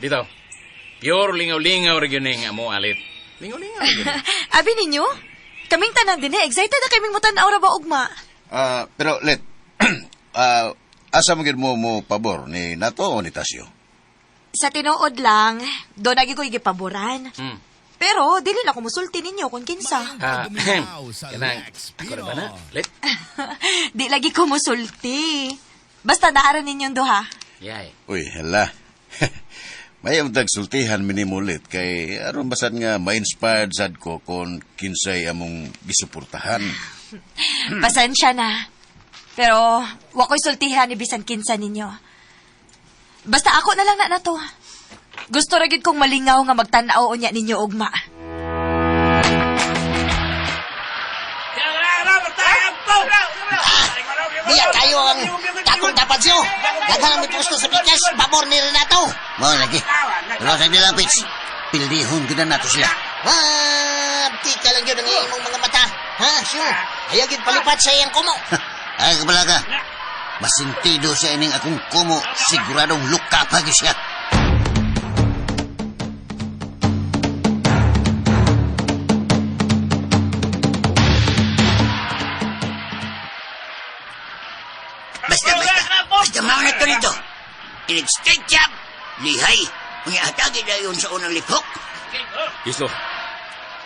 Dito. Pure lingaw-lingaw ra gyud ning amo alit. Lingaw-lingaw ra gyud. Abi ninyo? Kaming tanan din eh. Excited na kaming mutan-aw ra ba ugma? Ah, pero let asa mo gyud mo mo pabor ni Nato o ni Tasyo? Sa tinuod lang, doon lagi ko igipaboran. Pero dili na ko musulti ninyo kung kinsa. Ah, kanang ako ra ba na? Let. Di lagi ko musulti. Basta naaran ninyong duha. Yay. Uy, hala. May ang tagsultihan minimulit kay aron basad nga ma-inspired sad ko kon kinsay among gisuportahan. Pasensya na. Pero wa ko'y sultihan ni bisan kinsa ninyo. Basta ako na lang na to. Gusto ra gyud kong malingaw nga magtan-aw unya ninyo ugma. Diya kayo ang takong dapat siyo. Daghan ang mipusto sa pikas, pabor ni Renato. Mo lagi. Pero sa lang, Pits. Pildihon gud na nato sila. Ah, tika lang yun ang imong mga mata. Ha, siyo. Ayaw yun palipat sa iyang kumo. Ay, kabalaga. Masintido siya ining akong kumo. Siguradong luka pa gyud siya. Basta, basta. Basta mao na to nito. Inig straight jab. Lihay. Unya hatagi dayon sa unang lipok. Islo.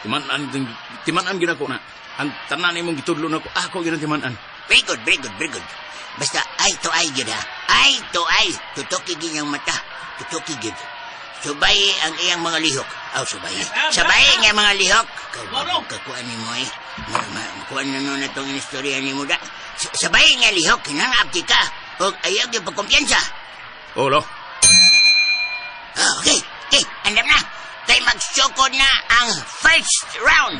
Timan-an timan-an gyud ako na. Ang tanan imong gitudlo nako, ako gyud ang timan-an. Very good, very good, very good. Basta eye to eye gyud ha. Eye to eye. Tutoki gyud ang mata. Tutoki gyud. Subay ang iyang mga lihok. Aw, subay. Sabay ang iyang mga lihok. Kakuan ni mo eh. Makuan na nun itong istorya ni mo da. Sabay ang iyang lihok. Hinangabti ka. O ayaw gyud pagkumpiyansa. Oh, lo. Ah, okay, okay. Andam na. Kay magsukod na ang first round.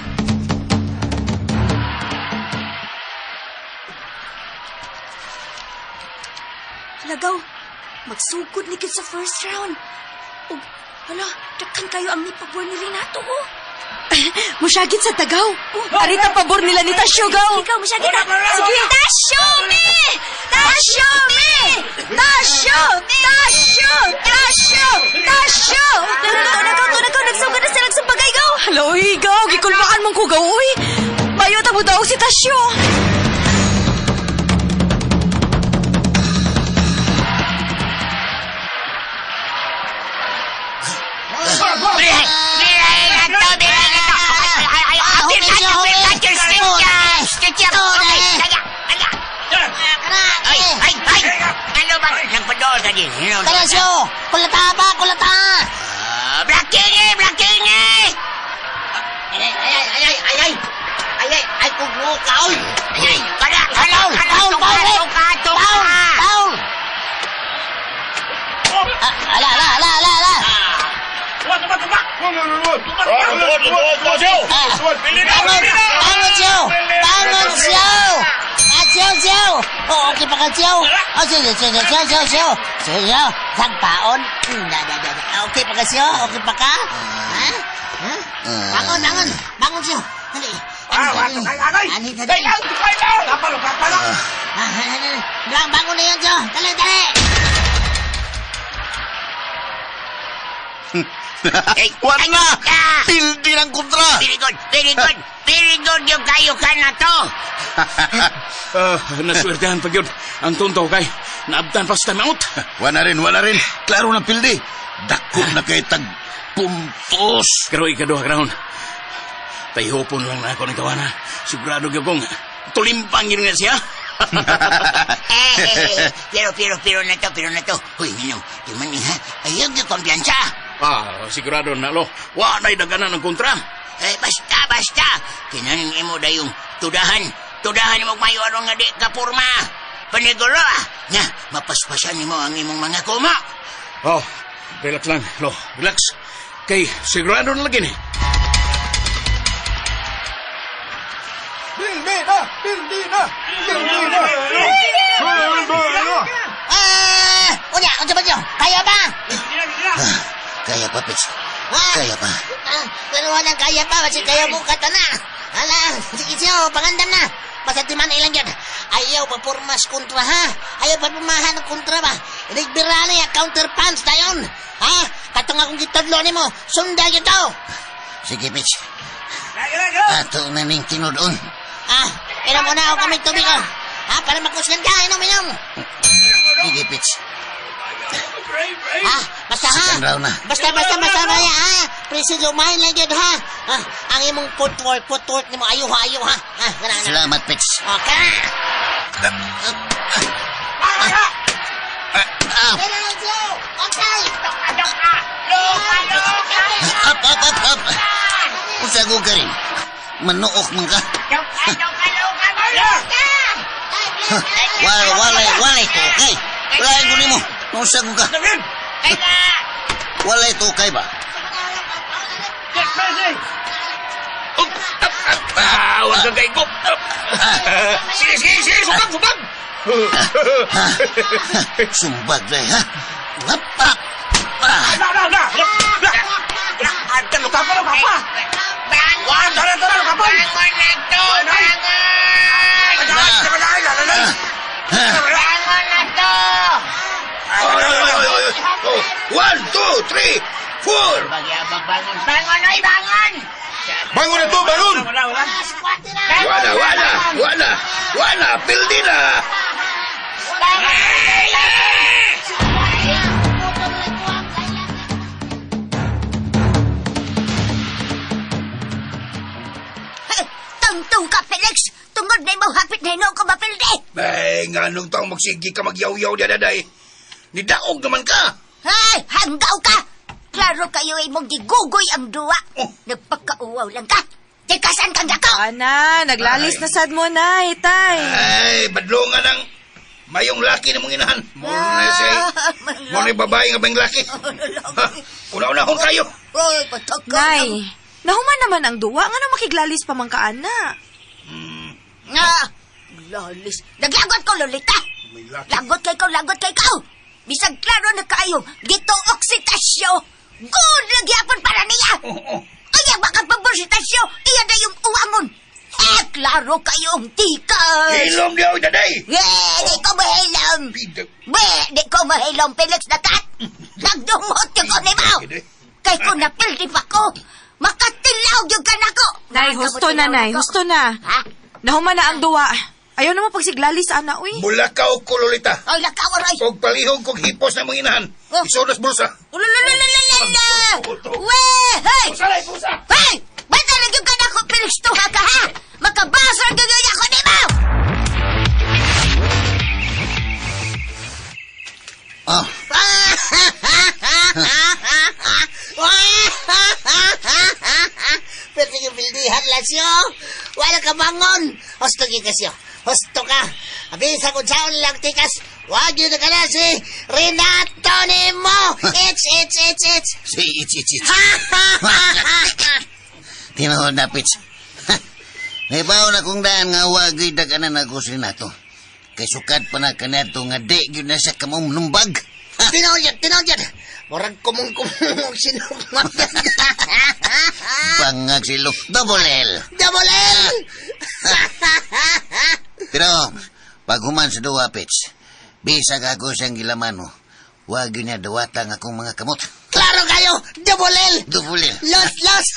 Lagaw, magsugod ni gid sa first round. Ug hala, daghan kayo ang nipabor ni Renato oh. Musyagit sa tagaw. Arita pabor nila ni Tasyo, gaw. Ikaw, musyagit ha. Sige. Tasyo, me! Tasyo, me! Tasyo! Tasyo! Tasyo! Tasyo! Nagaw, nagaw, nagaw, nagsugod na sila nagsubagay, gaw. Hala, uy, gaw. Gikulbakan mong kugaw, uy. Mayo, tamo daw si Tasyo. Biray! Biray na to! Biray na to! Ay, ay, ay, ay, ay, straight jab! Straight jab! Okay, taga! Taga! Ay, ay, ay! Ano ba? Nagpadool ka din. Tara siyo. Kulata pa, kulata. Ah, blocking eh! Blocking eh! Ay, ay, ay, ay, ay, ay. Ay, ay, ay, kugo ka, oy. Ay, ay! Kada! Kada! Foul, Kada! foul, Tungka! foul, eh. Tungka! Tungka! Foul, foul. Ah, ala, ala, ala, ala, ala. Ah, bangon, bangon siyo. Bangon siyo. Ah, siyo, siyo. Oh, okay pa ka, siyo. Oh, siyo, siyo, siyo, siyo, siyo, siyo. Siyo, siyo. Sagpaon. Da, da, da, da. Okay pa ka, siyo? Okay pa ka? Ha? Ha? Bangon, bangon. Bangon siyo. Dali. Ani, dali. Ah, ah, bangon na yan, siyo. Dali, dali. Ay, Wala! ay, ah! Pildi ng kontra! Very good, very good, very good yung kayo ka na to. Naswertehan pa gyud ang tonto kay naabtan pa sa time out. Wala rin, wala rin. Klaro ng pildi. Dako na kay tag puntos. Pero ikaduha round. Tayhopon lang na ako ni tawana. Sigurado gyud kong tulimpang yun nga siya. Eh, pero, pero, pero na to, pero na to. Huy, minong, timan ni ha, ayaw yung kumpiyansa. Ah, sigurado na lo. Wa na'y daganan ng kontra. Eh, basta, basta. Kinanin mo dayong tudahan. Tudahan mo mayo aron nga di ka porma. Panigulo ah. Nga, mapaspasan nimo ang imong mga kuma. Oh, relax lang, lo. Relax. Kay sigurado na lagi ni. Ah, unya, unsa ba siyo? Kaya ba? Kaya pa, Pits. Ah. Kaya pa. Ah, pero walang kaya pa, kasi kaya mo katana. Ala, sige siyo, pangandam na. Basta timan ilang yan. Ayaw pa pormas kontra, ha? Ayaw pa pumahan ng kontra ba? Inigbirali, counter punch tayon. Ha? Katong akong gitudlo nimo, sunda gyud to. Sige, Pitch. Ato na ning tinudon. Ah, inom muna ako kami tubig, oh. Ha, para makusgan ka, inom, inom. Sige, Pitch. Ha, basta ha. Second round na. Basta, basta, basta, basta, ha. Presi lumayan lang yun, ha. Ha, ang imong footwork nimo, ayo ha, ayo ha. Ha, gana, gana. Salamat, Pitch. Okay. Ah, up, up, up, up. Unsa ko ka rin? Manuok man ka. Wala, walay, walay tukay. Wala ko nimo. Unsa ko ka? Walay tukay ba? Ah, wag kang kaigop. Sige, sige, sige, sumbag, sumbag. Sumbag dai ha. Up, up. Ah. Na, na, na. Luka pa, luka pa. Wah, tara, tara, luka pa. Bangon na to! Bangon! Bangon na to! 1, 2, 3, 4. Bangon, bangon, oy, bangon! Bangon na to, bangon! Wala, wala, wala, wala, pildi na! Tungtong ka, Felix! Tungod na imo hapit na hinuon ko mapildi! Ay, nga nung taong magsigi ka magyaw-yaw diya, daday. Nidaog naman ka! Ay, hanggaw ka! Klaro kayo ay mong gigugoy ang duwa. Oh. Nagpagkauwaw lang ka. Teka, saan kang dako? Ana, naglalis na sad mo, Nay, Tay. Ay, badlongan ang mayong laki na mong inahan. Mo na siya. Mo na babae nga bang laki. Ha, Una-unahon kayo. Oy, patak ka. Nay, nahuman naman ang duwa. Nga na makiglalis pa man ka, ana. Nga, lalis. Naglagot ko, Lolita. Lagot kay ko, lagot kay ko. Bisag klaro na kayo, gituok si Tasyo. Good lagi apon para niya. Oo. Kaya baka pabor si Tasyo, iya na yung uwangon. Eh, klaro kayong tikas. Hilom diya, oy, daday. Eh, di ko mahilom. Bidag. Be, di ko mahilom, Felix na kat. Nagdumot yung ko ni mo. Kay ko napildi pa ko. Makatilaw yung ka nako. Nay, husto na, Nay. Husto na. Ha? Nahuman na ang duwa. Ayaw naman pagsiglalis, ana, uy. Mulakaw ko, Lolita. Ay, lakaw, aray. Og palihog kog hipos na mong inahan. Oh. Isudas bulsa. Ulalalalala! We! Hey! Pusa, pusa. Hey! Basta lang yung kanako, Felix tuha ka, ha? Makabasar gagawin ako ni mo! Oh, Pero yung bildihan lang siyo. Wala ka bangon. Husto gyud ka siyo. Husto ka. Abisa kung saan lang tikas. Wag yun na ka na si Renato nimo. It's, it's, it's, it's. si it's it's it's. Tinuod na, Pitch. Nahibaw na kong daan nga wagay daganan ako si Renato. Kay sukad pa na kaniadto nga di gyud na siya kamumnumbag. Tinuod yun, tinuod yun. Murag kumong-kumong sinugmag. Bangag silo. Double L. Double L! Pero, pag human sa duwa, Pitch, bisag ako siyang gilamano, wag yun niya duwata ang akong mga kamot. Klaro kayo! Double L! Double L. Los, los!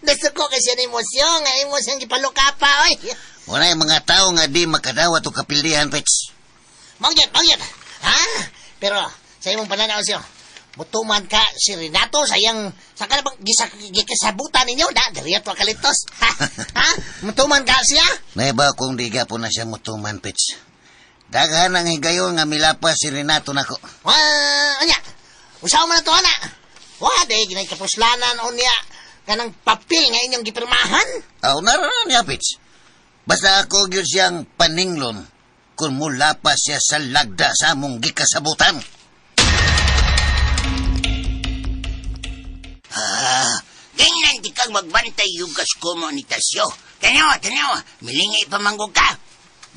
Nasuko kasi ang emosyon. Ang emosyon gipaluka pa, oy. Wala yung mga tao nga di makadawat o kapildihan, Pitch. Mangyat, mangyat. Ha? Pero, sa imong pananaw siyo, mutuman ka si Renato sa iyang, sa ka na bang gikasabutan ninyo? Da, diri ato kalitos. Ha? Ha? Mutuman ka siya? Naiba kung di po na siya mutuman, Pitch. Daghan ang higayon nga milapas si Renato nako. Wa, anya. Usaw man na to, ana. Wa, di, ginay kapuslanan o niya kanang papel nga inyong gipirmahan. Aw, naroon niya, Pitch. Basta ako gyud siyang paninglon kung mulapas siya sa lagda sa among gikasabutan. Ah, ganyan di kang magbantay yung kaskomo ni Tasyo. Tanawa, tanawa, milingay pa manggog ka.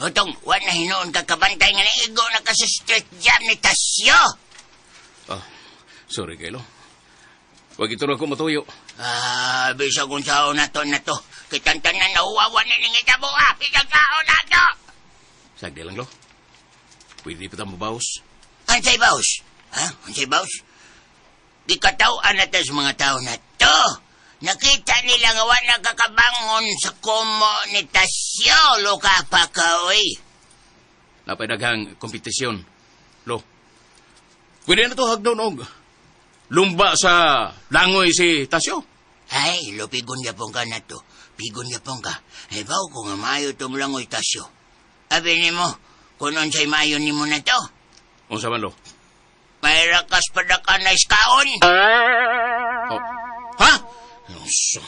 Butong, wa na hinuon ka kabantay nga naigo na ka sa street jam ni Tasyo. Oh, sorry, Kaylo. Wag ito na ako matuyo. Ah, bisa kung sao na to na to. Kitang tanan na uwawa na ning itabo, ah. Pisang kaon na to. Sagdi lang, lo. Pwede pa tang mabawas. Unsay baos? Ha? Unsay baos? Gikataw-an na sa mga tao na to. Nakita nila nga wa nakakabangon sa kumo ni Tasyo. Luka pa ka, oy. Napay daghang kompetisyon. Lo. Pwede na to hagdaw og lumba sa langoy si Tasyo. Ay, lo, pigon yapon ka na to. Pigon yapon ka. Ay, baw ko nga maayo tong langoy Tasyo. Abi nimo, kung unsay maayo nimo na to. Unsa man, lo? May rakas padakan na iskaon. Oh. Ha? Unsa?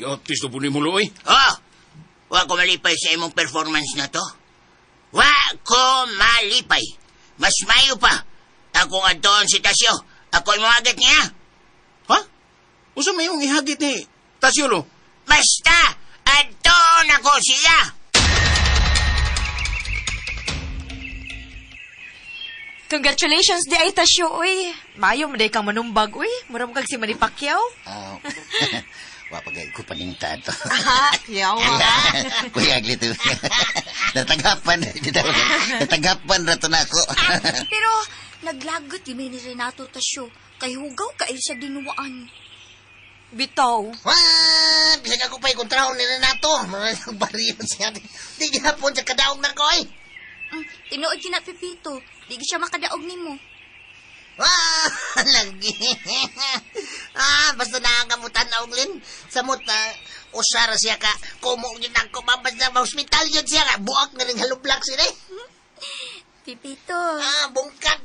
Yatis na po ni mo, lo, oy. Oh, wa ko malipay sa imong performance na to. Wa ko malipay. Mas mayo pa. Akong adtoon si Tasyo. Ako'y muhagit niya. Ha? Unsa may imong ihagit ni Tasyo, lo? Basta, adtoon ako siya. Congratulations di ay Tasyo, uy. Maayo mo day kang manumbag, uy. Mura mo kag si Manny Pacquiao. Oh. Wa pa gay ko paningta to. Aha, yawa. Kuya Glito. Natagapan. Natagapan ra to nako. Pero naglagot yun ni Renato Tasyo. Kay hugaw kaayo sa dinuwaan. Bitaw. Wah, bisag ako pa'y kontrahon ni Renato. Mga bariyon siya. Di gihapon sa kadaog na ko, eh. Tinuod kina Pepito. Di siya makadaog nimo. Wah, lagi. Basta nakakamutan na uglin. Samot na usara siya ka. Kumo yun ako, basta ma-hospital yun siya ka. Buak na rin halublak siya eh. Pepito. Bungkag.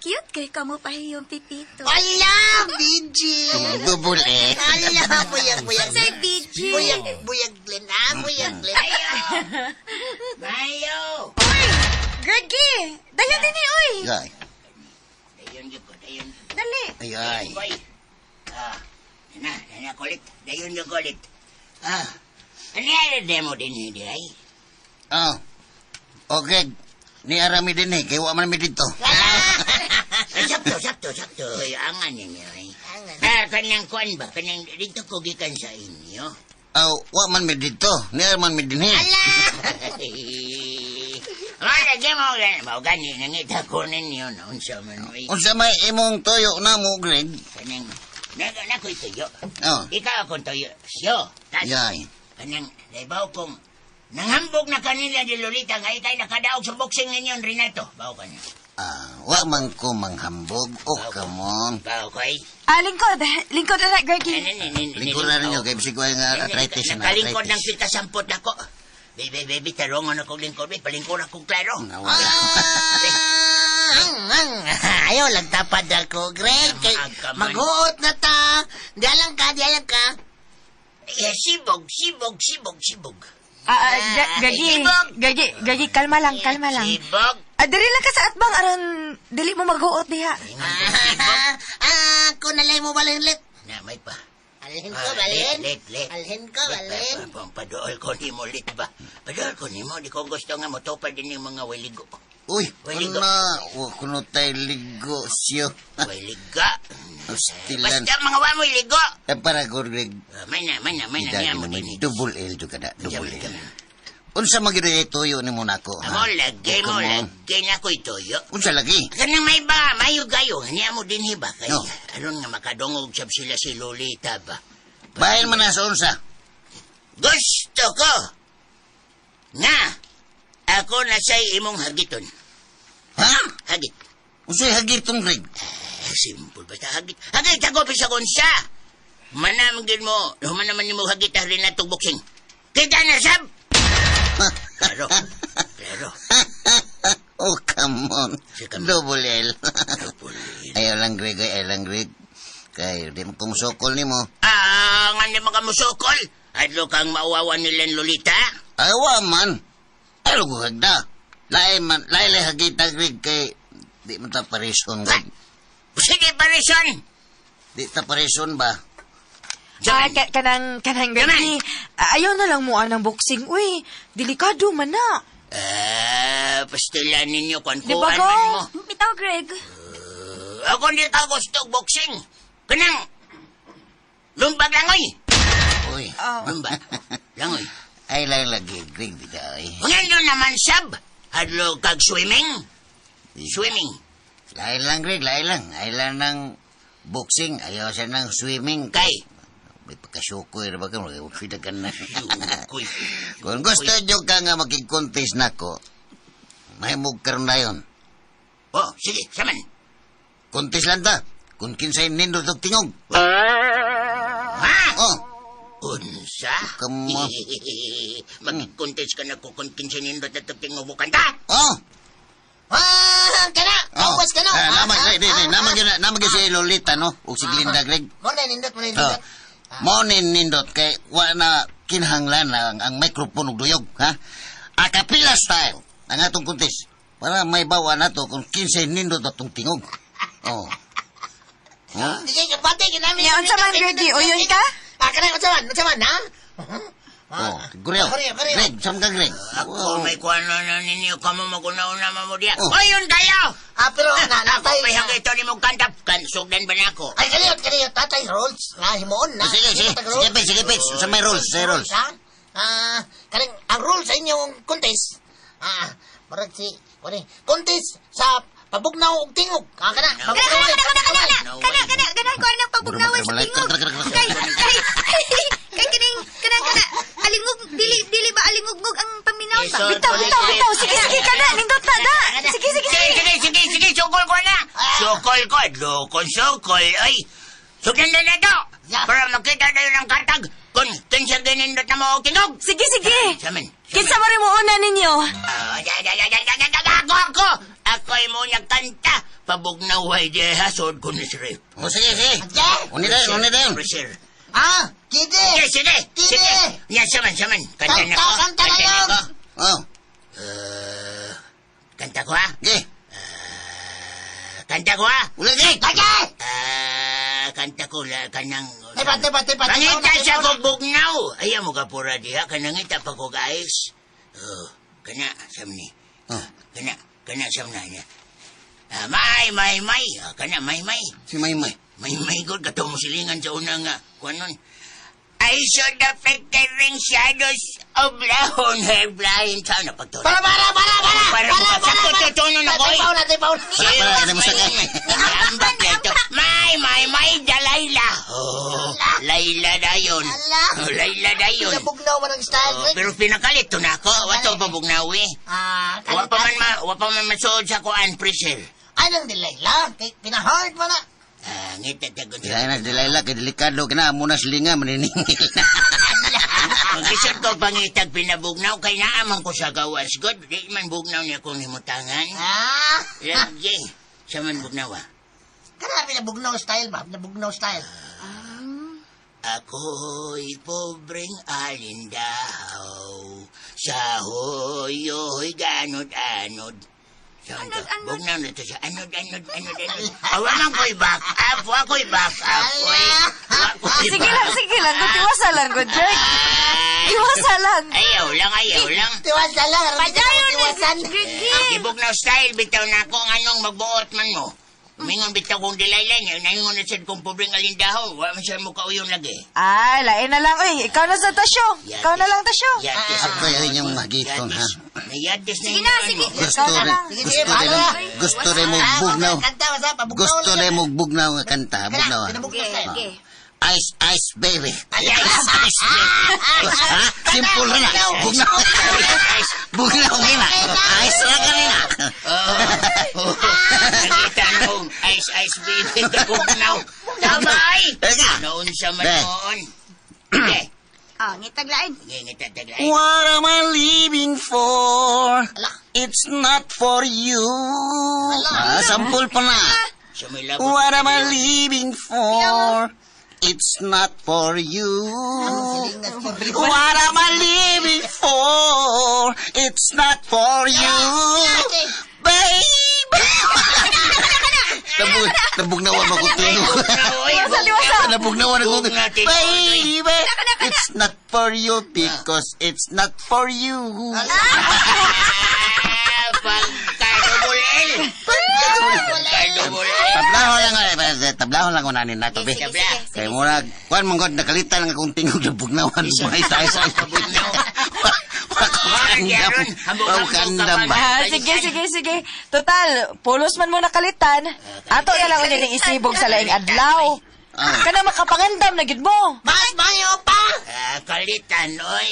Cute kay kamo pahiyong Pepito. Ala, BG. Double eh. Ala, buyag, buyag. Say BG. Buyag, buyag, Glenn. Buyag, Glenn. Mayo! Uy, Greggy! Dayon din ni, uy. Ay, Dayon yun ko, dayon. Dali. ay, ay. Boy. Na, kulit. Dayon yun kulit. Ano yan demo din hindi ay? Oh. Okay. Ni arami din eh, kay wa man mi dito. Sakto, sakto, sakto. Ay, angan ninyo ay. Kanang kuan ba? Kanang dito ko gikan sa inyo. Aw, wa man mi dito. Ni man mi dinhi. Ala! Wala, di mo mao gani nangita ko ninyo na unsa man oy. Unsa may imong toyo na mo, Greg? Kanang na ko'y tuyo. Oh. Ikaw akong tuyo. Siyo. Tas, Yay. kanang naibaw kong nanghambog na kanila ni Lolita nga ikay nakadaog sa boxing ninyo, Renato. Baw ka na. Wa man ko manghambog. Oh, come on. Baw ko ay. Lingkod. Lingkod na, Greggy. Lingkod na ninyo, kay bisig ko ay nga arthritis na Nakalingkod ng arthritis. pita sampot ako. Baby, baby, tarungan akong lingkod. Baby, palingkod akong klaro. Ayaw lang tapad ako, Greg. Kay maghuot na ta. Di alang ka, di alang ka. Eh, sibog, sibog, sibog, sibog. Gagi, Gagi, Gagi, kalma lang, kalma lang. Sibog. Dili lang ka sa atbang aron dili mo maghuot diha. Ako nalay mo balin lit. Na, may pa. Alhin ko, balin. Lit, lit. Alhin ko, balin. Padool ko ni mo, lit ba? Padool ko ni mo. Di ko gusto nga motopad din yung mga waligo. Uy, Waligo. kuna, wa kuno tay ligo siyo. Waliga. Hostilan. Basta mga wamoy ligo. Eh, para ko, Greg. May na, may na, may na. Ida Niya mo may din. double L do kada, double L. Unsa man gyud ay tuyo ni mo nako? ha? Amo lagi mo, Come on. lagi na ko'y tuyo. Unsa lagi? Kanang may ba, mayo gayo. Niya mo din hiba. Kay, No. aron nga makadungog sab sila si Lolita ba. Bahin man na sa unsa. Gusto ko nga ako na sa'y imong hagiton. Ha? Hagit. Unsay hagitong, Greg? Simple basta hagit. Hagit ako bisag unsa. Manam gid mo, human naman nimo hagit rin na boxing. Kita na sab. Claro. Claro. Oh, come on. Double L. Double L. Ayaw lang, Greg. Ayaw lang, Greg. Kay, di mo kumusokol ni mo. Nga ni mga musokol. Adlo kang mauwawan nila Lolita. Ayaw man. Ayaw ko hagda. Lain man, lain lang hagita, Greg, kay di mo ta parison, Greg. Sige, parison. Di ta parison ba? Kanang, Greggy. Ayaw na lang mo anang boxing. Uy, delikado man na. Pastilan ninyo, kung Di ba, kuan go? man mo. Bitaw, Greg. Ako hindi ka gusto boxing. Kanang, lumbag lang, oy. Uy. Lumbag. Langoy. Ay lang lagi, Greg, bitaw eh. Ngano naman sab? Hadlo kag swimming? Swimming. Lain lang, Greg, lain lang. Ay lang ng boxing, ayaw siya ng swimming. Kay. May pagkasukoy na ba ka? Magkita ka na. Kuy. Kung gusto nyo ka nga makikontest na ko, may karon na yun. Oh, sige, saman. Contest lang ta. Kung kinsay nindot og tingog. Ha? Oh, Unsa? Kamo. Magkontest ka na ko kung kinsa nindot at tingog mo kanta. oh. Ah, kana! Oh. Awas ka no! Ah, naman, di, di, naman yun, naman yun si Lolita, no? O si Glinda, Greg. Mo na nindot, mo na Oh. nindot. Mo ni nindot kay wa na kinahanglan ang microphone ug duyog, ha? Acapella style ang atong contest. Para may bawa na to kung kinsay nindot atong tingog. Oh. Ha? Sige, pati ginami. Ya, unsa man, Greggy? Uyon ka? Ah, kana unsa man, ha? Oh, Gureo. Gureo, gureo. Greg, saan ka, Greg? Ako Oh. may kuano na ninyo kamo maguna-una mo diya. Oh. Oyon kayo! Ah, pero na Ako natay. may hangito ni mong kanta. Kansugdan ba na ako? Ay, kaliyot, kaliyot. Tatay, rules. Nga, himuon na. Ah, sige, sige. Sige, Pits, sige, Pits. Sa may rules, sa rules. Ha? Ah, kaning, ang rules sa inyong contest, ah, murag si, wala, contest sa pabugnaw og tingog. Ah, kana, Kana, pabugnaw. kana, kana, kana, kana, kana, kana, kana, ko anang pabugnawan sa tingog. Kay, kay, kay, kining, kana, kana, alingog, dili, dili ba alingugngog ang paminaw ba? Bitaw, bitaw, bitaw. Sige, sige, kana. Nindot na, da. Sige, sige, Sige, sige. sige, sige, sige, sukol ko na. Sukol ko, lukon sukol. Ay, sugdan na na to. Para makita tayo ng katag kung kinsa ginindot na mo og tingog. Sige, sige. Saman. Kinsa mo rin mo una ninyo? Ah, ya, ya, ya, ya, ya, ya, ya, ako, ako. Ako'y muna kanta. Pabugnaway di hasod ko ni Sir. Oh, sige, sige. Sige. Uni dayon, uni dayon. Sir. Ah, kide. Sige, sige, Kide. sige. Ya, saman, saman. Kanta na Kanta, ko. kanta na na yun. ko. Oh, Eh, kanta ko ha. sige. Kanta ko ha. Uli, Greg. Lagi! Ah, kanta ko la kanang Tepa, tepa, tepa. Pangita sa ko bugnaw. Ayaw mo ka pura diha kanang ita pa ko guys. Oh, kana samni. Oh, Kana kana samna niya. Ah, may may may. Ah, kana may may. si Maymay. May may god kato mo silingan sa unang nga kuanon. I saw the flickering shadows of brown hair flying town. Napagtulog. Para, para, para, para. Para mo ka. Sakto, tutuno na ko, eh. Tepa na, tepa na. Para, para, mo sakay. Ambak na ito. May, may, may, Dalayla. Oh, Layla dayon. Ala. Oh, Layla dayon. Pinabugnaw man ang style, Oh, Greg. pero pinakalit to na ako. Wato pabugnaw eh. Ah, Wa pa man ma, wa pa man masuod sa kuan, Priscil. Ay, nang Delilah. Kay, pinahard mo na. Ah, ngita tagon sa. Kaya na, Delilah, kay delikado ka na. Muna silinga, maniningil na. Magisod ko pangitag pinabugnaw kay naaman ko sa gawas god. Di man bugnaw niya kong himutangan. Ah, Lagi. Sa man bugnaw ah. kana pinabugnaw style ba? Pinabugnaw style. Ako'y pobreng alindaw sa hoyo'y ganod-anod. Anod, Bugnaw na to siya. Anod, anod, anod, anod. Awa man ko'y back up. Wa ko'y back up. Oy. Wa ko'y Sige lang, sige lang. Good, iwasa lang, good, Greg. Iwasa lang. Ayaw lang, ayaw lang. Tiwasan lang. Padayon ni Tiwasan. Greggy. Ibugnaw style, bitaw na ako ang anong magbuot man mo. Mingon bitaw kong Delilah niya, naingon na sad kong pobreng alindaho. Wa man siya mukauyon lagi. Ay, lain na lang. Uy, ikaw na sa tasyo. Ikaw na lang tasyo. Yatis. Ako ay inyong magiton, ha? Nayatis na Sige na, sige. Gusto rin, gusto rin, gusto rin mo bugnaw. Kanta, basta, pabugnaw Gusto na rin mo bugnaw nga kanta, bugnaw. ah. Pinabugnaw style. Okay. Ice, ice, baby. Ice, ice, baby. Ha? Simple na. Bugnaw. Bugnaw nga na. Ice na kanina. Nakita noong ice ice baby kabugnaw. Tama ay! Teka. Noon sa man Be. noon. Okay. Ah, ngitag lain. Ngingita taglay. What am I living for? It's not for you. Ah, sampul pa na. Sa may labot. What am I living for? It's not for you. What am I living for? It's not for you. Baby! Nabug, nabugnawan ako tunog. Iwasa, iwasa. Nabugnawan ako tunog. Bugnaw, tinood, Baby! It's not for you because it's not for you. Ah, pagka-double L. Pagka-double Tablaho lang tablaho lang unanin nato be. Sige, sige, sige. Kay murag kuan man god nakalitan lang akong tingog sa bugnawan mga isa-isa. Wa ko kandam. Wa ko kandam ba. Ah, sige, sige, sige. Total, pulos man mo nakalitan. Ato na lang unya ning isibog sa laing adlaw. Ah. Kana makapangandam na gid mo. Mas mayo pa! Ah, kalitan, oy.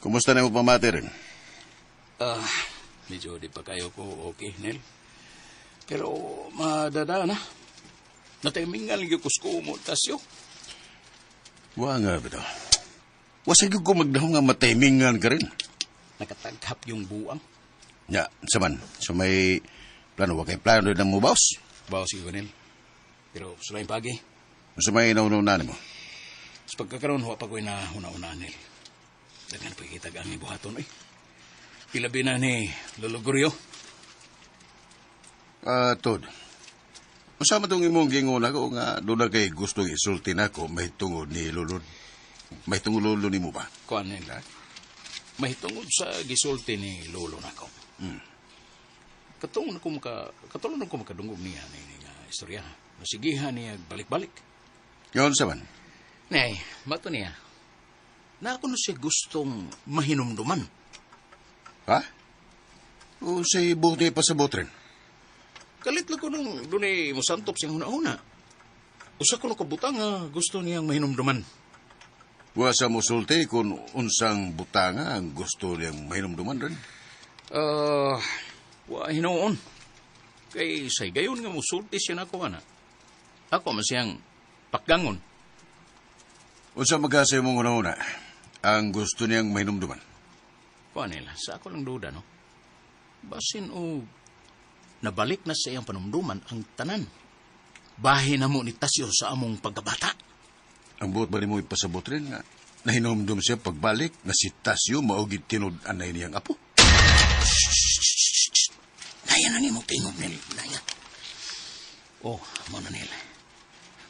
Kumusta na mo pamati rin? Ah, medyo di pa kayo ko okay, Nel. Pero madada na. Nataimingan lagi ko sa mo, Tasyo. Wa nga bitaw. Wasag ko magdahong nga mataimingan ka rin. Nakataghap yung buang. Ya, saman. So may plano, wa kay plano rin ang mubaws. Bawo sige ko, Nel. Pero sulaing pagi. Sa may inauna mo. Sa pagkakaroon, huwa pa ko'y nahuna-una, Nel. Daghan pa kitag ang ibuhaton, eh. Ilabi na ni Lolo Guryo. Ah, Tod. Unsa man tong imong gingon ako nga doon na kay gustong isulti nako may tungod ni Lulod. May tungod lolo nimo ba? Kuan, Nel. Mahitungod sa gisulti ni Lolo nako. Hmm. Katong na ko maka, katulong na ko makadungog niya ni nga istorya. Nasigihan niya balik-balik. Yon sa man. Nay, mato niya. Na ako na siya gustong mahinumduman. Ha? O say buti pa sa botren. Kalit lang ko nung doon musantop siyang huna-huna. Usa ko na kabutang nga gusto niyang mahinumduman. Wa sa musulti kung unsang butanga ang gusto niyang mahinumduman rin. Ah, wa hinuon. Kay say gayon nga musulti siya nako ana. Ako man siyang pakgangon. Unsa magkasay mong una-una ang gusto niyang mahinumduman? Kuan nila, sa ako lang duda no. Basin o nabalik na sa iyang panumduman ang tanan. Bahin na mo ni Tasyo sa among pagkabata. Ang buot ba nimo ipasabot rin nga nahinumdum siya pagbalik na si Tasyo maugid tinud-anay niyang apo? Naya na nimo tingog nil. Naya. Oh, mo na nil.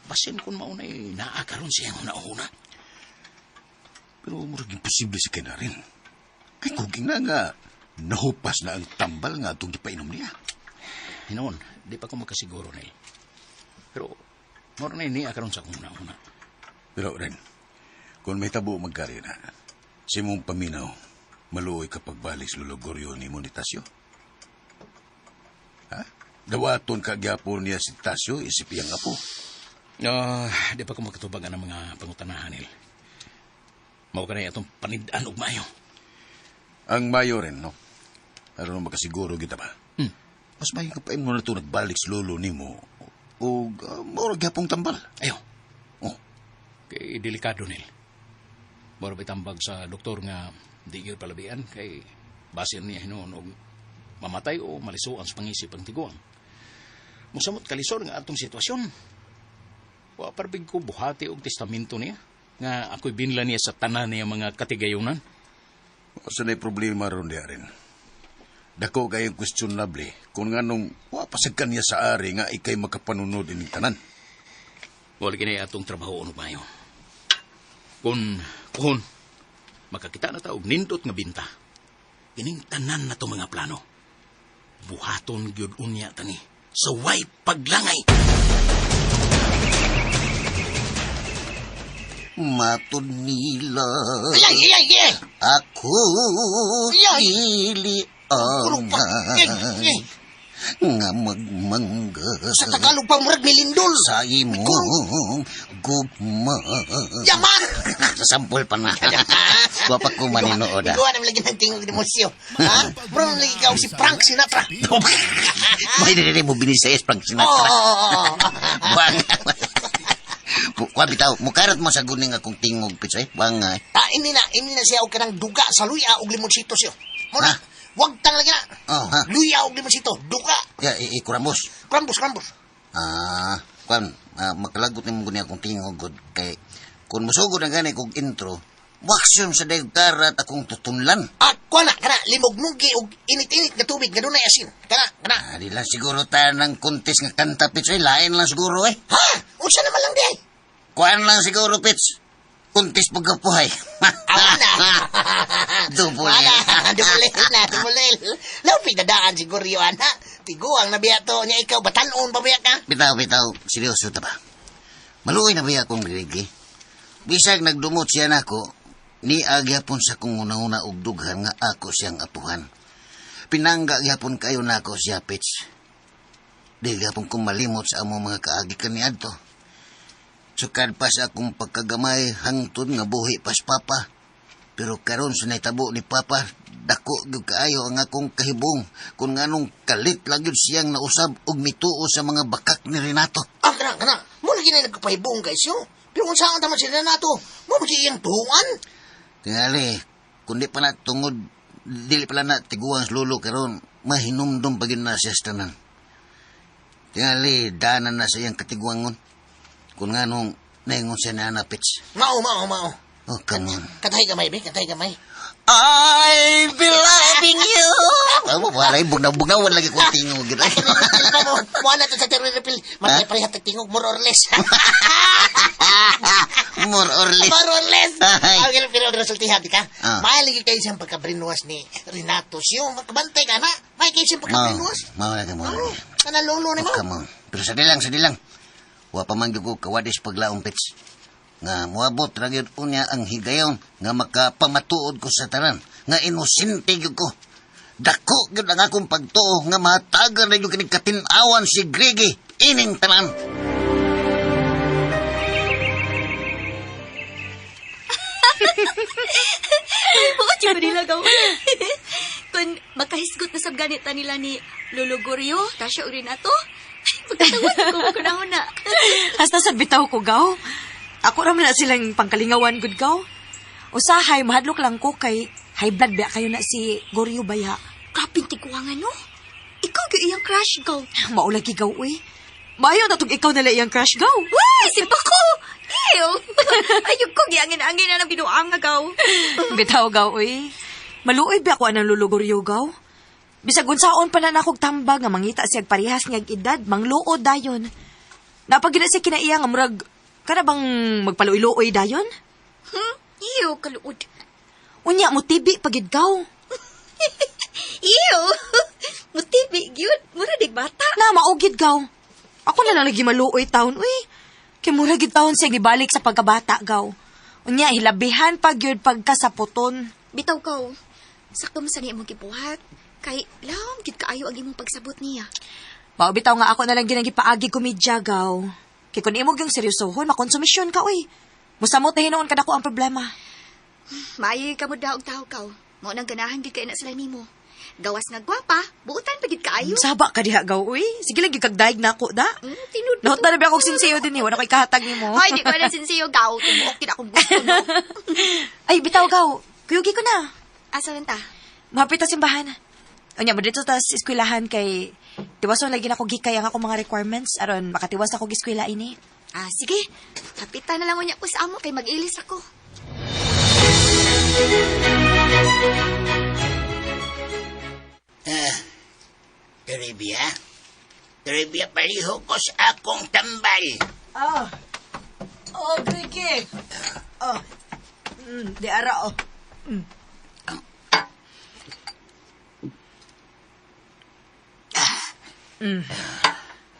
Basin kung maunay naa karon siyang una-una. Pero murag imposible si Kena rin. Kay kuging na nga, nahupas na ang tambal nga atong gipainom niya. Hinoon, di pa ko makasiguro nil. Pero mao na niya karon sa akong una-una. Pero rin, kung may tabo magkari na, si mong paminaw, maluoy kapag balik sa lulugoryo ni mo ni Tasyo. Ha? Dawaton ka gyapon niya si Tasyo, isip iyang apo. Ah, di pa ko makatubagan ang mga pangutanahan nil. Mao ka na atong panid-an og maayo. Ang mayo rin, no? Aron makasiguro kita ba? Hmm. Mas may kapain mo na ito nagbalik sa lolo nimo o murag gyapong tambal. Ayo, Oh, kay delikado nil. Mura ba'y tambag sa doktor nga di gyud palabian kay basin niya hinuon og mamatay o malisuan sa pangisip ang tiguang. Musamot kalisor nga atong sitwasyon. Wa parbig ko buhati og testamento niya nga ako'y binla niya sa tanan niya mga katigayunan. Sa na problema ron diya rin. Dako kayong questionable kung nganong wa pa sa kanya sa ari nga ikay makapanunod ining tanan. Wala kini atong trabaho og mayo. Kun kun makakita na ta og nindot nga binta. Kining tanan na to mga plano. Buhaton gyud unya tani sa way paglangay. Matod nila Ay, ay, ay, ay! ako Ay! dili Kulong pa. Ay, angay ay. nga magmangga Sa Tagalog pa murag milindol. sa imong gugma. Yaman! Sampol pa na. Wa pa ko maninood ah. Ikaw naman lagi ng tingog ni Musyo. Ha? Bro, lagi ka si Frank Sinatra. May dili mo binisayas Frank Oo, Sinatra. oo, oo. Buang. Kuha bitaw, mukarot mo sa guning akong tingog pitsoy. Buang nga. eh. Ah, ini na siya og kanang duga sa luya og limonsito siya. Muna, Ha? wag tang lagi na. Oh, ha? Luya og limonsito, duga. Ya, i kuramos. Krambos, krambos. Ah, kuan, makalagot nimo guni akong tingog gud kay kun musugod na gani kog intro, waksyon sa dayag karat akong tutunlan. Ah, kuha na, kana, limog-mugi og init-init nga tubig nga dunay asin. Kana, kana. Ah, di lang siguro ta ng contest nga kanta pitsoy, lain lang siguro eh. Ha? Unsa naman lang di ay? Kuan lang siguro pits. contest pagkapuhay. Awa na. Dubulel. Wala, dubulel na, dubulel. Laupig dadaan si Goryo, ana. Tiguang na biya to niya ikaw, batanon pa biya ka? Bitaw, bitaw, seryoso ta ba? Maluoy na biya akong Gregi. Bisag nagdumot siya nako, ni agyapon sa kong una-una og dughan nga ako siyang apuhan. Pinangga gyapon kayo nako siya, Pits. Di gyapon ko malimot sa among mga kaagi kaniadto. Sukad pa sa akong pagkagamay hangtod nga buhi pas papa. Pero karon sa naitabo ni papa, dako gyud kaayo ang akong kahibong kung nganong kalit lang gyud siyang nausab og mituo sa mga bakak ni Renato. Ah, kana, kana. Mo lagi na nagpahibong guys yo. Pero kung saan taman sila nato, mo ba siya iyang tuhuan? Tingali, kundi pa na tungod, dili pala na tiguang sa lulo karon, mahinumdum pa gyud na siya sa tanan. Tingali, danan na sa iyang katiguangon. Kung nganong naingon siya na Pits. Mao, mao, mao. Oh, come on. Katay gamay, be, katay gamay. I be loving you. Oh, wala, bugnaw-bugnawan lagi kong tingog. Mo na to sa terror refill. Matay pareha tag tingog more or less. More or less. More or less. Ay. Ang pero ang resultihan di ka. Ah. Mahilig kayo siyang pagka-brainwash ni Renato. Siyo, makabantay ka na. Mahilig kayo siyang pagka-brainwash. Mao lagi, mao Oh, lagi. kana lolo ni mo. Oh, come on. Pero sa dilang, sa dilang. Wa pa man gyud ko kawadis paglaong Pits. Nga moabot ra gyud unya ang higayon nga makapamatuod ko sa tanan. Nga inosente gyud ko. Dako gyud ang akong pagtuo nga mahatagan na gyud kining katin-awan si Gregi ining tanan. Buot yun nila gaw. Kung makahisgot na sab ganit ta nila ni Lolo Goryo, Tasha ug Renato, pagkatawad ko kunahon na. Hasta sa bitaw ko, gaw. Ako ra man na silang pangkalingawan gud gaw. Usahay, mahadlok lang ko kay high blood ba kayo na si Goryo baya. Grabing tiguangan no. Ikaw gyud iyang crush gaw. Maulagi gaw, uy. Maayo na tug ikaw nila iyang crush gaw. Uy, simpa ko. Ew. Ayog ko giangin-angin na ng binuang nga gaw. Bitaw gaw, uy. Maluoy ba ako anang Lolo Goryo gaw? Bisag unsaon pa na nakog tambag nga mangita siyag parehas niyag edad, mangluod dayon. Napagina siya kinaiya nga murag kana bang magpaluoy-luoy dayon? Ew, kaluod. Unya mo tibi pagid gaw. Ew. Mutibi gyud, mura dig bata. Na maugid gaw. Ako na lang lagi maluoy taon, uy. Kay mura gid taon siya gibalik sa pagkabata gaw. Unya hilabihan pa gyud pagkasaputon. Bitaw kaw. Sakto man sa niya imong gibuhat. Kay lawom gid kaayo ang imong pagsabot niya. Mao bitaw nga ako na lang ginagipaagi komedya gaw. Kay kun imo gyung seryosohon, makonsumisyon ka uy. Musamot na hinuon kada ko ang problema. Maayo ka mo daog tao kaw. Mao nang ganahan gid kay na sila nimo. Gawas nga gwapa, buutan pa gid kaayo. Saba ka diha gaw uy. Sige lang gyud kag daig nako da. Tinud. Nahot na na ba akong sinsiyo din eh. Wala ko'y kahatag nimo. Ay, di ko na sinsiyo gaw. Tumuok gid akong gusto no. Ay, bitaw gaw. Kuyugi ko na. Asa man ta? Mahapit ta simbahan. Unya mo dito ta sa eskwelahan kay tiwason lagi na ko gikay ang akong mga requirements aron makatiwas ako eskwela ini. Ah, sige. Hapitan na lang unya ko sa amo kay mag-ilis ako. Ah, Toribia? Toribia, paliho ko sa akong tambal. Ah. Oh, Grigi. Oh. Di ara oh.